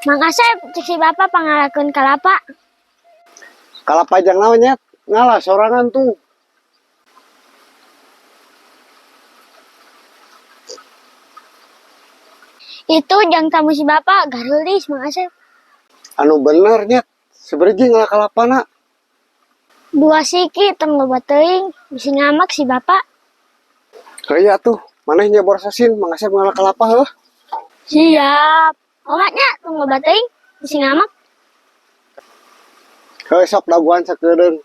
Mang Asep, cek si bapak pangngalakeun kalapa. Kalapa jang naon, Nyet? Ngalah sorangan tuh. Itu jang tamu si bapak garulis, Mang Asep. Anu bener, Nyet. Seberji ngalah kalapana? 2 siki tong loba teuing, bisi ngamak si bapak. Heuh atuh, maneh nyebor sasin, Mang Asep ngalah kalapa heuh. Siap. Obatnya tong loba teuing, bisi ngamak. Heuh sok daguan sakedeung.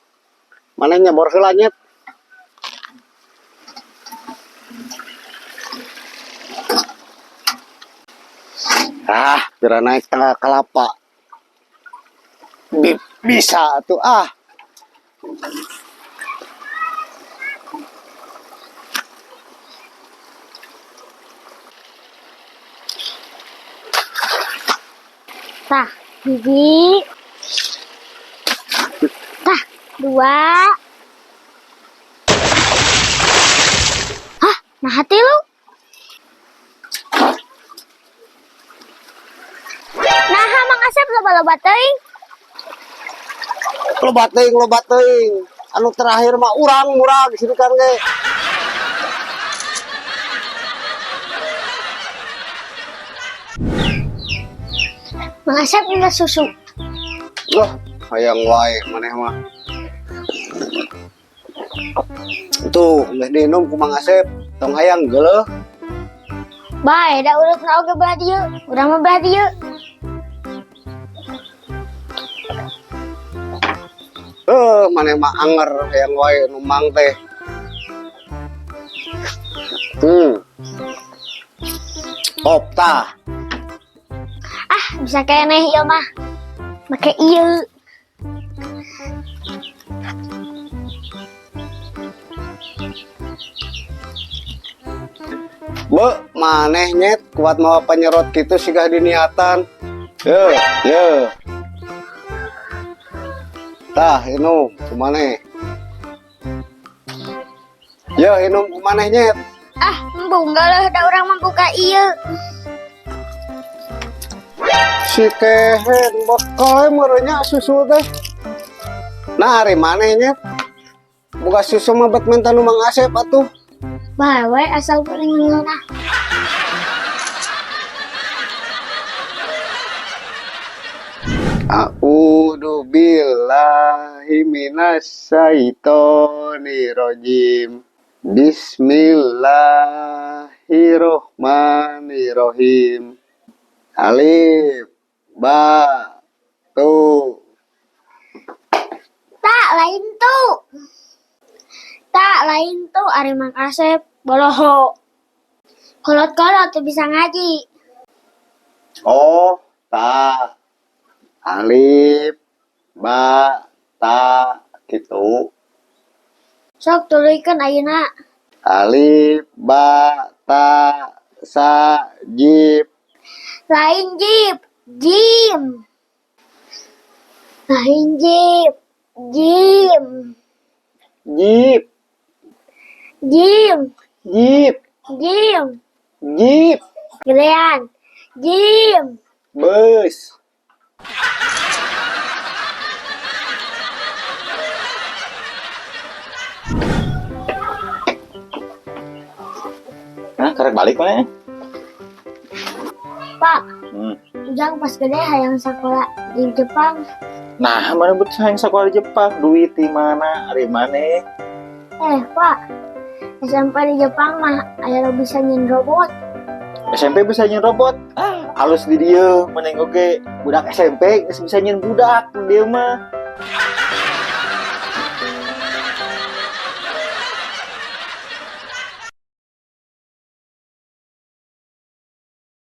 Maneh nyebor heula, Nyet. Ah, pira naik tangga kelapa. Bisa tuh ah. Tah, 1. Tah, 2. Hah, nah hati lu. Nah, Mang Asep loba-loba teuing. Loba teuing, loba teuing. Anu terakhir mah urang murag sini kan ge. Mang Asep minta susu. Loh, hayang wae maneh mah. Tuh, geus diinum ku Mang Asep. Tong hayang geuleuh. Bae, da urutna oge belah dieu. Urang mah belah dieu. Maneh mah anger hayang wae nu mang teh. Top tah. Ah, bisa keneh ieu mah. Make ieu. Be, maneh nyet kuat mawa penyerot kitu sigah diniatan. Ye, ye. Tah, inum kumaneh. Ye, inum kumaneh nyet. Ah, embung geuleuh da urang mah buka ieu. Si kehen bekal meureunnya susu teh. Nah, ari maneh nyet. Buka susu mah bet menta nu Mang Asep atuh. Bae we asal paling ngeunah. A'udzu billahi minasyaitonirrajim. Bismillahirrohmanirrohim. Alif, ba, tu. Tak lain tu. Tak lain tu ari Mang Asep boloho. Kolot-kolot tuh bisa ngaji. Oh, ta. Alif, ba, ta, gitu. Sok tuluykeun ayeuna. Alif, ba, ta, sa, jip. Lain jip, jim. Lain jip, jim. Jip. Jim. Jip. Jim. Jip. Gedean. Jim. Bus. Nah, karek balik mana? Pak, Ujang pas gede hayang sekolah di Jepang. Nah, mana butuh hayang sekolah di Jepang? Duit di mana? Ari mana? Pak, SMP di Jepang mah aya nu bisa nyin robot. SMP bisa nyin robot? Ah, halus di dieu, mending oge budak SMP geus bisa nyin budak di dieu mah.